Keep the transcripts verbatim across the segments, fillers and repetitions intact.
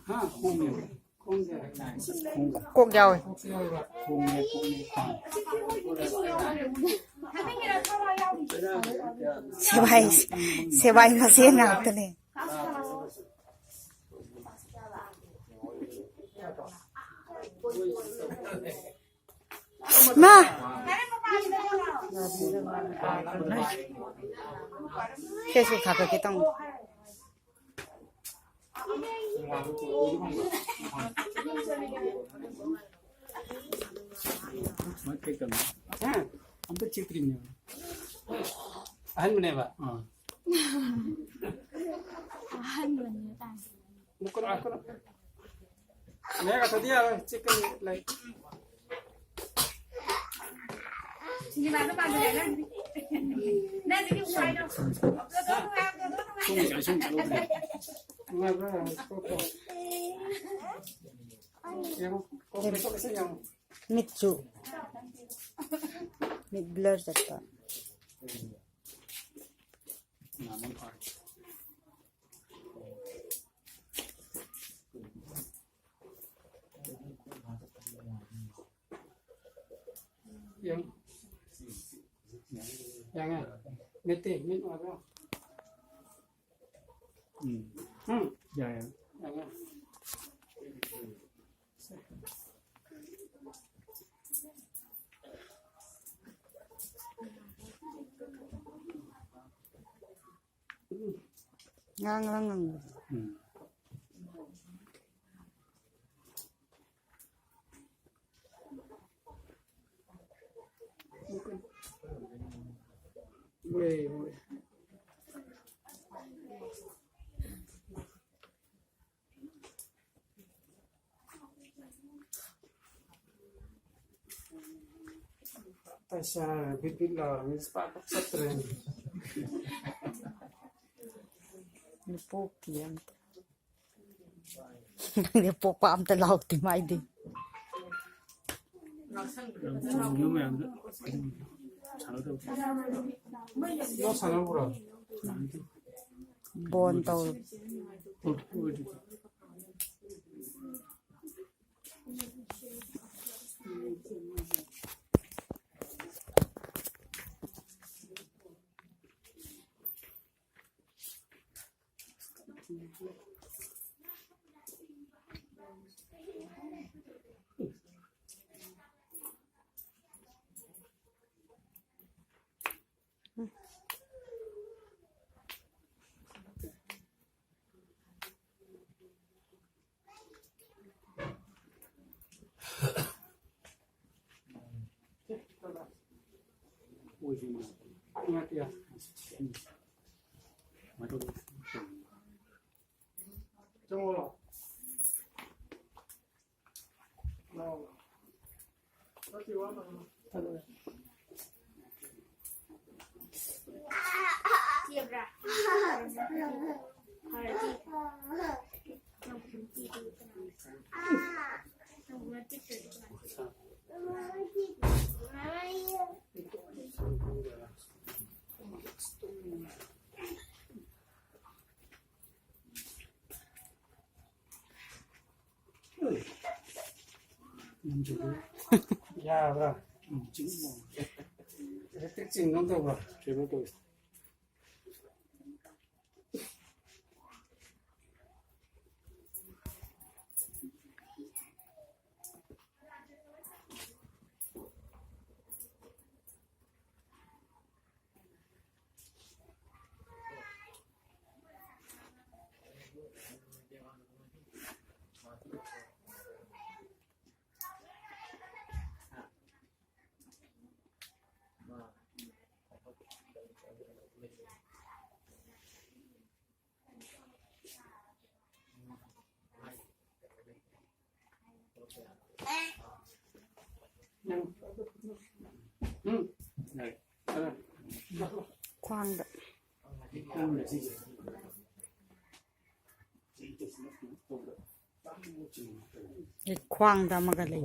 ꯍꯥ? ꯈꯣꯡꯁꯦ꯫ ꯈꯣꯡꯁꯦ꯫ ꯀꯣꯛ ꯌꯥꯎꯋꯦ꯫ ꯈꯣꯡꯁꯦ, ꯈꯣꯡꯁꯦ꯫ ꯁꯦꯕꯥꯏ, ꯁꯦꯕꯥꯏ ꯃꯁꯦꯟ ꯉꯥꯛꯇꯅꯦ꯫ ꯃꯥ! ꯐꯦꯁꯕꯨꯛ ꯊꯥꯒꯠꯀꯦ ꯇꯧꯅꯤ꯫ ꯍꯥ? ꯑꯝꯇ ꯆꯤꯛꯇ꯭ꯔꯤꯅꯦꯕ꯫ ꯑꯍꯟꯕꯅꯦꯕ꯫ ꯑꯥ꯫ ꯑꯍꯟꯕꯅꯦ ꯇꯥꯏ꯫ ꯃꯈꯨꯠ, ꯃꯈꯨꯠ꯫ ꯃꯌꯥ ꯀꯥꯊꯣꯛꯇ ꯌꯥꯔꯣꯏ꯫ ꯆꯤꯛꯀꯅꯤ ꯂꯩ꯫ ꯅꯨꯡꯉꯥꯏꯕ꯭ꯔꯥ? ꯀꯣꯛ ꯀꯣꯛ꯫ ꯌꯦꯡꯉꯣ꯫ ꯀꯣꯛ ꯀꯣꯛ ꯌꯦꯡꯉꯣ꯫ ꯃꯤꯠꯁꯨ꯫ ꯃꯤꯠ ꯕ꯭ꯂꯔ ꯆꯠꯄ꯫ ꯌꯦꯡꯉꯣ꯫ ꯌꯦꯡꯉꯦ꯫ ꯃꯤꯠꯇꯤ, ꯃꯤꯠ ꯅꯨꯡꯉꯥꯏꯕ꯭ꯔꯣ? ꯎꯝ꯫ ꯎꯝ꯫ ꯌꯥꯏ, ꯌꯥꯏ꯫ ꯌꯦꯡꯉꯦ꯫ ꯉꯥꯡ ꯉꯥꯡ ꯉꯥꯡ꯫ ꯎꯝ꯫ ꯃꯣꯏ, ꯃꯣꯏ꯫ ꯑꯁ, ꯕꯤꯠ ꯕꯤꯠ ꯂꯥꯎꯔꯦ, ꯃꯤꯁ ꯄꯥꯛ ꯄꯥꯛ ꯆꯠꯇ꯭ꯔꯦ꯫ ꯅꯨꯄꯣꯛꯇꯤ ꯑꯝꯇ꯫ ꯅꯨꯄꯣꯛꯄ ꯑꯝꯇ ꯂꯥꯎꯗꯦ ꯃꯥꯏꯗꯤ꯫ ꯌꯥꯝ ꯆꯨꯝꯃꯤꯕ ꯃꯌꯥꯝꯗꯣ ꯁꯥꯟꯅꯗꯧꯕ꯫ ꯅꯪ ꯁꯥꯟꯅꯔꯨꯕ꯭ꯔꯣ? ꯕꯣꯟ ꯇꯧꯔꯨ꯫ ꯑꯣ, ꯑꯣ, ꯑꯗꯨꯗꯤ꯫ ꯑꯣꯏꯗꯣꯏꯅꯦ꯫ ꯅꯨꯡꯉꯥꯏꯇꯦ꯫ ꯎꯝ꯫ ꯀꯃꯥꯏꯅ ꯇꯧꯕ? ꯆꯪꯉꯛꯑꯣ꯫ ꯂꯥꯛꯑꯣ꯫ ꯆꯠꯈꯤꯕ ꯍꯥꯟꯅ꯫ ꯌꯥꯕ꯭ꯔꯥ? ꯎꯝ, ꯆꯤꯡꯉꯣ꯫ ꯍꯦꯛꯇ ꯆꯤꯡꯗꯧ ꯇꯧꯕ꯭ꯔꯥ? ꯀꯩꯅꯣ ꯇꯧꯋꯤ꯫ ꯈ꯭ꯋꯥꯡꯗ꯫ ꯑꯩ ꯈ꯭ꯋꯥꯡꯗ ꯑꯃꯒ ꯂꯩ꯫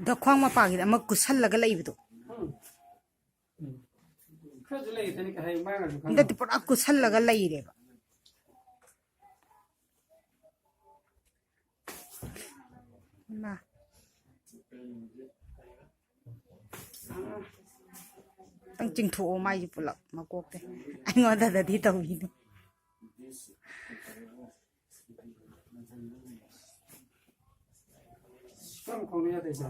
ꯑꯗ ꯈ꯭ꯋꯥꯡ ꯃꯄꯥꯒꯤꯗ ꯑꯃ ꯀꯨꯁꯜꯂꯒ ꯂꯩꯕꯗꯣ꯫ ꯎꯝ꯫ ꯈꯔꯁꯨ ꯂꯩ, ꯊꯥꯏꯅ ꯀꯩ ꯍꯥꯏ, ꯃꯥꯡꯉꯁꯨ ꯈꯪꯉꯣꯏ꯫ ꯍꯟꯗꯛꯇꯤ ꯄꯨꯔꯥ ꯀꯨꯁꯜꯂꯒ ꯂꯩꯔꯦꯕ꯫ ꯏꯃꯥ꯫ ꯈꯤꯇꯪ ꯆꯤꯡꯊꯣꯛꯑꯣ ꯃꯥꯏꯁꯦ ꯄꯨꯂꯞ ꯃꯀꯣꯛꯇꯩ꯫ ꯑꯩꯉꯣꯟꯗꯗꯗꯤ ꯇꯧꯕꯤꯅꯨ꯫ ꯀꯔꯝ ꯈꯣꯡꯅ ꯌꯥꯗꯣꯏꯁꯦ?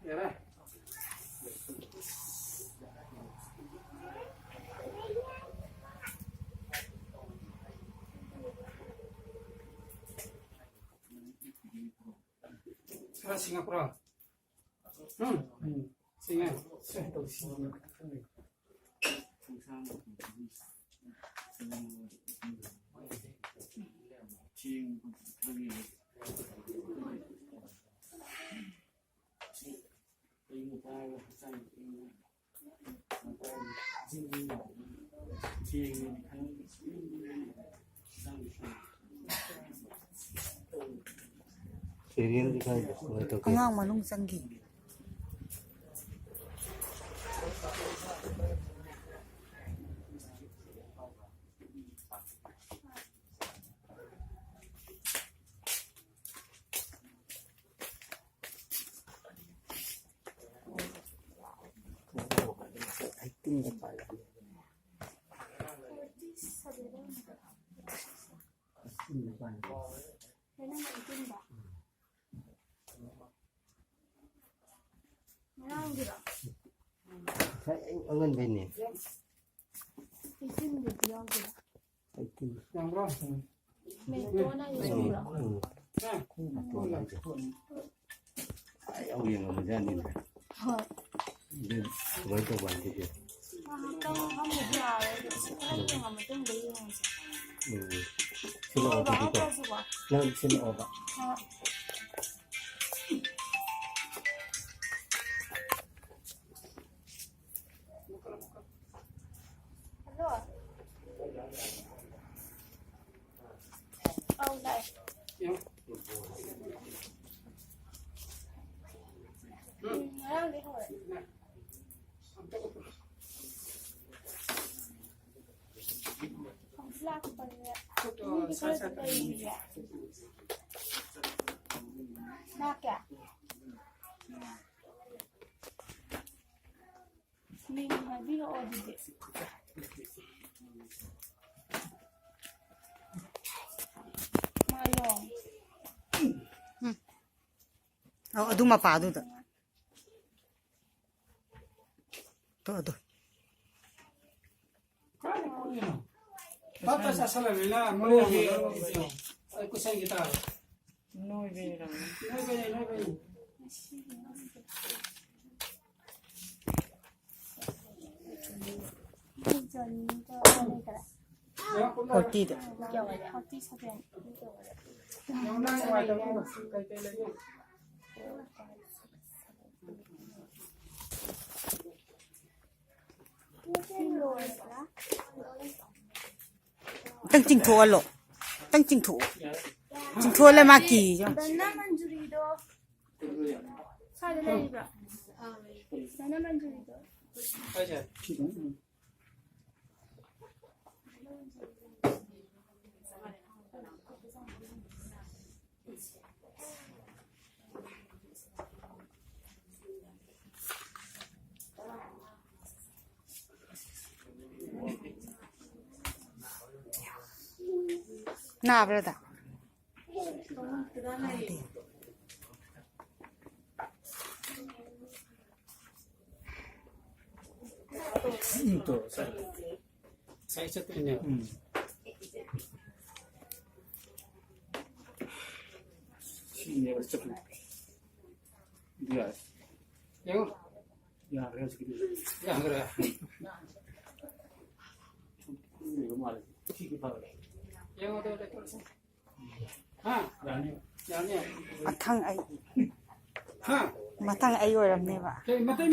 ꯌꯥꯔꯦ꯫ ꯈꯔ ꯁꯤꯡꯉꯛꯄ꯭ꯔꯣ? ꯎꯝ? ꯎꯝ꯫ ꯁꯤꯡꯉꯦ꯫ ꯁꯦ, ꯇꯧꯁꯤ꯫ ꯑꯉꯥꯡ ꯃꯅꯨꯡ ꯆꯪꯈꯤ꯫ ꯉꯔꯥꯡꯒꯤꯔꯣ? ꯉꯁꯥꯏ ꯑꯌꯨꯛ ꯑꯉꯟꯕꯩꯅꯦ꯫ ꯑꯩꯠꯇꯤꯟꯗꯨꯗꯤ ꯌꯥꯎꯗꯦꯗ꯫ ꯑꯩꯠꯇꯤꯟ꯫ ꯌꯥꯝꯕ꯭ꯔꯣ? ꯃꯦꯇꯣꯟ ꯍꯥꯏꯁꯦ ꯆꯨꯝꯕ꯭ꯔꯣ? ꯎꯝ꯫ ꯍꯥ? ꯃꯦꯇꯣꯟ ꯍꯥꯏꯁꯦ꯫ ꯑꯥ, ꯌꯥꯎ ꯌꯦꯡꯉꯝꯕꯖꯥꯠꯅꯤꯅꯦ꯫ ꯍꯣꯏ꯫ ꯑꯗꯨ ꯀꯃꯥꯏꯅ ꯇꯧꯕ ꯍꯥꯏꯗꯤ? ꯉꯥꯏꯍꯥꯛꯇꯪ ꯐꯝꯕꯗꯤ ꯌꯥꯔꯣꯏ꯫ ꯈꯔ ꯌꯦꯡꯉ ꯃꯇꯨꯡꯗ ꯌꯦꯡꯉꯁꯦ꯫ ꯎꯝ꯫ ꯁꯤꯜꯂꯛꯑꯣ ꯑꯗꯨꯗꯤꯀꯣ꯫ ꯅꯪ ꯁꯤꯜꯂꯛꯑꯣꯕ꯫ ꯃꯤꯡ ꯍꯥꯏꯕꯤꯔꯛꯑꯣ ꯑꯗꯨꯗꯤ꯫ ꯃꯥꯏꯌꯣ꯫ ꯎꯝ꯫ ꯑꯧ, ꯑꯗꯨ ꯃꯄꯥꯗꯨꯗ꯫ ꯇꯣ, ꯑꯗꯨ꯫ ꯀꯥꯏꯗ ꯀꯣꯠꯂꯤꯅꯣ? ꯚꯥꯞ ꯇꯥ ꯆꯥꯁꯜꯂꯕꯅꯤꯅ ꯃꯣꯏ ꯌꯥꯝ ꯂꯧꯔꯝꯃꯕꯅꯤ꯫ ꯑꯩ ꯀꯨꯠꯁꯟꯒꯦ ꯇꯥꯔꯦ꯫ ꯅꯣꯏꯕꯩꯔꯝꯅꯤ꯫ ꯅꯣꯏꯕꯩꯅꯦ, ꯅꯣꯏꯕꯩꯅꯦ꯫ ꯐꯣꯔꯇꯤꯗ꯫ ꯌꯥꯝ ꯅꯨꯡꯉꯥꯏꯇꯕ ꯀꯩ ꯀꯩ ꯂꯩꯒꯦ? ꯑꯝꯇꯪ ꯆꯤꯡꯊꯣꯛꯍꯜꯂꯣ꯫ ꯑꯝꯇꯪ ꯆꯤꯡꯊꯣꯛꯑꯣ꯫ ꯆꯤꯡꯊꯣꯛꯍꯜꯂꯦ ꯃꯥ ꯀꯤꯌꯦ꯫ ꯙꯅꯃꯟꯖꯨꯔꯤꯗꯣ ꯁ꯭ꯋꯥꯏꯗ ꯂꯩꯔꯤꯕ꯭ꯔꯣ? ꯙꯅꯃꯟꯖꯨꯔꯤꯗꯣ꯫ ꯅꯥꯕ꯭ꯔꯥ ꯑꯗ? ꯎꯝ, ꯇꯣ, ꯁꯥꯏ꯫ ꯁꯥꯏ ꯆꯠꯇꯣꯏꯅꯦ꯫ ꯎꯝ꯫ ꯁꯤꯅꯦꯕ ꯆꯠꯄ꯫ ꯑꯗꯨ ꯌꯥꯔꯦ꯫ ꯌꯦꯡꯉꯣ꯫ ꯌꯥꯈ꯭ꯔꯦ ꯍꯧꯖꯤꯛꯀꯤꯗꯤ꯫ ꯌꯥꯈ꯭ꯔꯦ꯫ ꯁꯨꯝ ꯂꯩꯕ ꯃꯥꯜꯂꯦ꯫ ꯁꯤꯗꯤ ꯐꯔꯦ꯫ ꯌꯦꯡꯉꯣ ꯑꯗꯣ ꯂꯩꯊꯣꯛꯑꯁꯦ꯫ ꯍꯥ? ꯌꯥꯅꯤ꯫ ꯌꯥꯅꯤ꯫ ꯃꯊꯪ ꯑꯩ ꯍꯥ? ꯃꯊꯪ ꯑꯩ ꯑꯣꯏꯔꯝꯅꯦꯕ꯫ ꯀꯩ ꯃꯇꯩ